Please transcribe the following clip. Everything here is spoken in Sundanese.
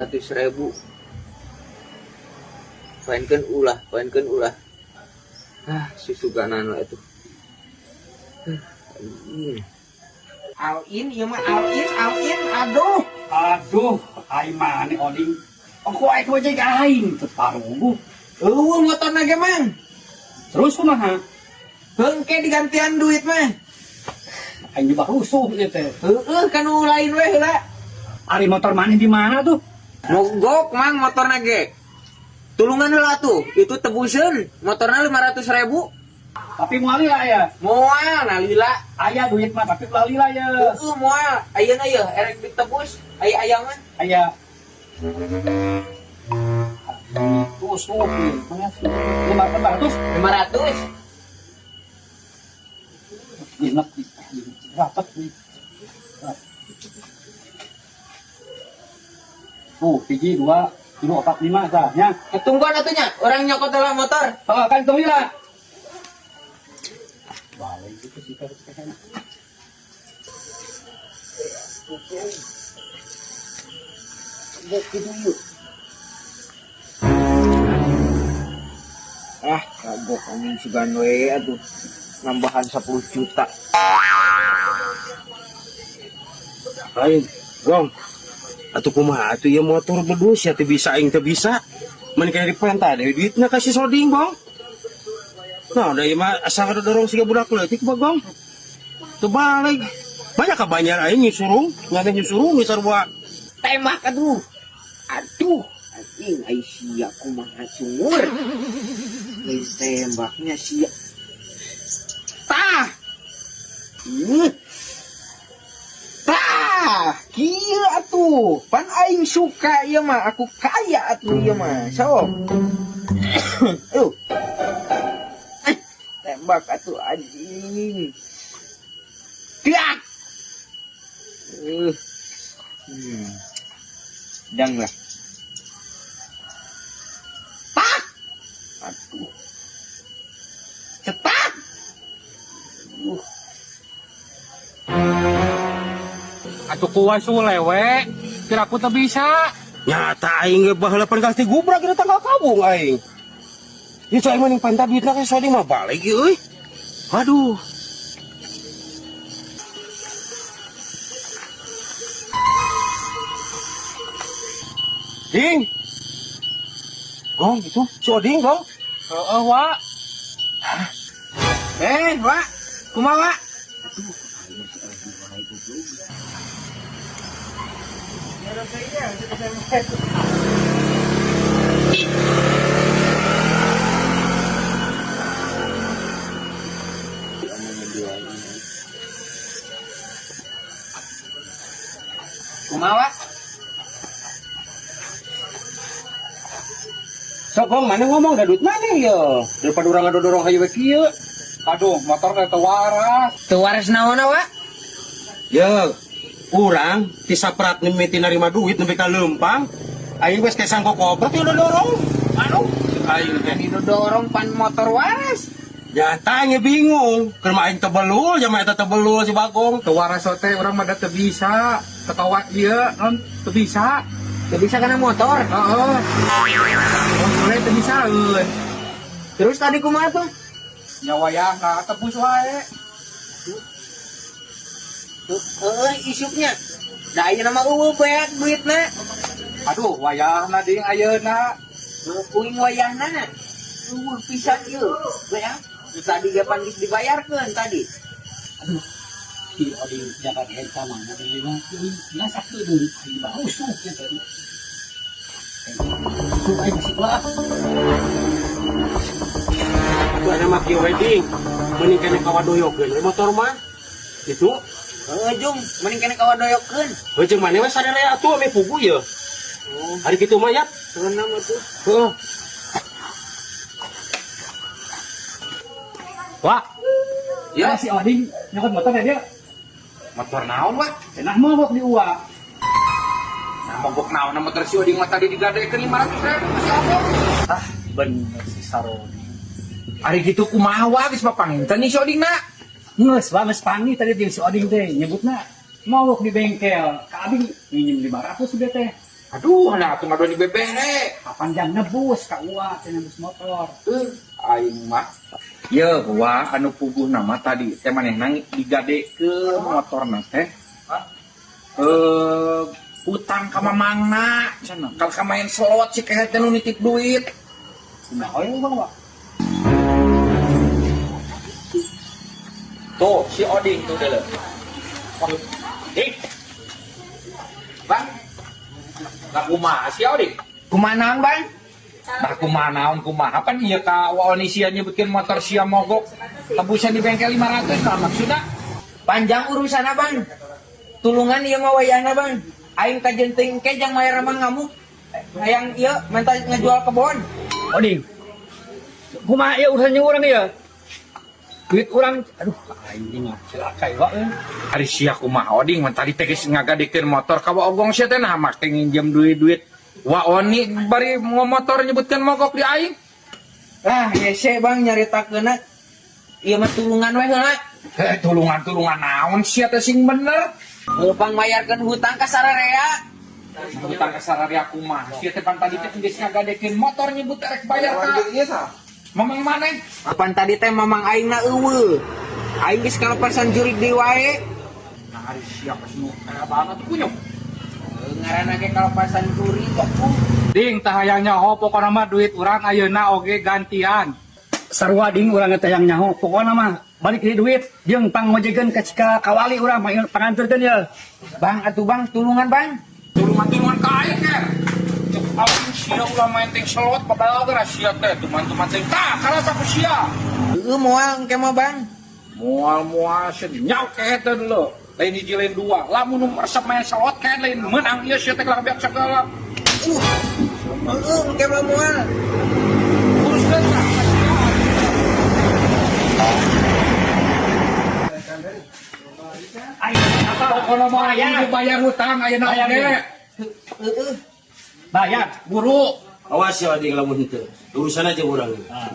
100.000. Paenkeun ulah, paenkeun ulah. Ah, susuganan lah itu. All in ieu mah, all in, all in, aduh. Aduh, aing maneh Oding. Aku aing wajah aing teu paruguh. Eueuh motorna ge, Mang. Terus kumaha? Hengke digantian duit mah. Aing juga rusuh ieu teh. Heueuh, kan nu lain we heula. Ari motor maneh di mana tuh? Mogok, Mang, motorna ge. Tulungan heula tuh, itu tebuseun motorna 500.000. Tapi moal lila ya. Moal nah lila. Aya duit mah, tapi ulah lila ya. Heueuh, moal. Ayeuna yeuh erek ditebus, aya aya mah. Aya. Rusuh 500. 500. Genep rapat nih. Tuh, hiji, dua, tilu, opat, lima, tah, nya. Tungguan atuh nya, urang nyokot heula motor. Oh, kan tong lila. Balik gitu sih kalau sekarang. Ah, kagok anjing sugan we atuh. Nambahan 10 juta. Lain, Gong. Atuh kumaha atuh ieu motor bedus ya teu bisa, aing teu bisa. Mun kaya dipenta deui duitna ka si Soding, Bong. Nah, da ieu mah asa ngadorong siga budak leutik, Bagong. Teu balik. Banyak ka banyak aing nyusurung, nganeh nyusurung geus sarua. Tembak aduh. Aduh, anjing ai sia kumaha sumur. Lain tembaknya sia. Tah. Tah, kieu atuh. Pan aing suka ieu mah, aku kaya atuh ieu mah. Sok. Aduh. Tembak atuh anjing. Dak. Dang lah. Tak. Aduh. Cetak. Atuh kuas lewe, kira aku teu bisa. Nyata aing ge baheula pan geus digubrak ieu tanggal kabung aing. Ieu aing mah ning penta duitna ka si Soding mah balik ieu euy. Aduh. Ding. Gong itu si Oding, Gong. Heeh, Wak. Hah? Wak. Kumaha, Wak? Aduh, Kumaha, Wak? Sok, Gong, mana ngomong da duit mana ya? Daripada urang ngadodorong hayu we kieu. Aduh, motor teh teu waras. Teu waras naonna, Wak? Ya, urang ti saprat mimiti narima duit nepi ka leumpang. Aing geus kayak sangko koper ti udah dorong. Aduh, aing teh. Didorong pan motor waras. Nyata aing bingung. Keur mah aing tebelul, jama eta tebelul si Bagong. Teu waras teh urang mah da teu bisa. Ketawa ieu non teu bisa. Teu bisa kana motor. Heeh. Oh, sore teu bisa euy. Terus tadi kumaha tuh? Nya wayahna tebus wae. Tuh, heueuh isuknya. Da ayeuna mah eueuh beak duitna. Aduh, wayahna ding ayeuna. Uing wayahna. Eueuh pisan ieu. Beak. Tadi ge pan geus dibayarkeun tadi. Aduh, si Oding jaga henta mana deui mah. Biasa deui, aing mah rusuh ya tadi. Rusuh aing masih ulah. Atuh ada mah kieu we, Ding. Mending kene kawadoyokeun we motor mah. Gitu. Heueuh, Jung, mending kene kawadoyokeun. Heuh, jeung maneh we sarere atuh ame pugu ye. Oh. Hari kitu mah yap. Teunam atuh. Heeh. Wak. Ya. Si Oding nyokot motor ya dia. Motor naon, Wak? Cenah mogok di uak. Nah, mogok naon motor si Oding mah tadi digadekeun 500.000 si Ogong. Ah, bener si Saroni. Ari kitu kumaha, Wak, geus papanginten nih si Oding na. Geus, Wak, geus panggih tadi jeung si Oding teh nyebutna mogok di bengkel. Ka abing nginjem 500 udah teh. Aduh, nah atuh ngaduan di bebere. Kapan jang nebus ka Uwa teh nebus motor. Aing mah. Ye, wah anu puguh nama tadi teh manehna digadekeun motorna teh. Hutang ka mamangna cenah. Kalau ka main slot si kehet teh nu nitip duit. Kumaha we Bang, Wak? Tuh, si Oding tuh dulu. Dik. Bang. Lah kumaha si Oding? Kumaha naon, Bang? Nah kumaha naon kumaha pan ieu ka Wa Oni sia nyebutkeun motor sia mogok tebusan di bengkel 500, nah maksudna? Panjang urusanna, Bang. Tulungan ieu mah wayahna, Bang. Aing kajeun teuing ke jang mayar mah ngamuk. Hayang ieu minta ngejual kebon. Oding. Kumaha ieu urusan jeung urang ieu? Duit urang, aduh, aing mah celaka ieu euy. Ari sia kumaha, Oding? Mun tadi teh geus ngagadekeun motor ka Wa Ogong, sia teh nah make nginjem duit-duit Wa Oni bari motor nyebutkeun mogok di aing. Lah, hese, Bang, nyaritakeunna. Ieu mah tulungan we heula. Eh, tulungan-tulungan naon sia teh, sing bener. Pang mayarkeun hutang ka sararea. Hutang ka sararea kumaha? Sia teh pan tadi teh geus ngagadekeun motor nyebut rek bayar ka mamang maneh. Pan tadi teh mamang aing na euweuh. Aing geus kalepasan jurig deui wae. Nah, ari sia pas nu banget kunyuk. Ngaranna ge kalepasan jurig atuh. Ding, tah hayang nyaho, pokona mah duit urang ayeuna oge gantian. Sarua, Ding, urang teh hayang nyaho, pokona mah balik di duit jeung pangojekeun ka cika kawali urang panganterkeun ye. Bang, atuh Bang, tulungan, Bang. Tulungan-tulungan ka aing ker. Cek aing sia ulah main ting slot babalaga sia teh tuman-tuman ting tah karasa ku sia. Heueuh, moal engke mah, Bang. Moal-moal sia nyaw kehet teh dulu. Lain hiji lain dua. Lamun nu resep main slot kehet lain menang ieu sia teh kalah beak segala. Heueuh, engke mah moal. Uruskeun tah ka sia. Aing apa? Pokona mah aing dibayar hutang ayeuna Bayar, oge. Heueuh. Bayar. Buru. Awas ya Oding lamun henteu. Urusan aja urang. Ah.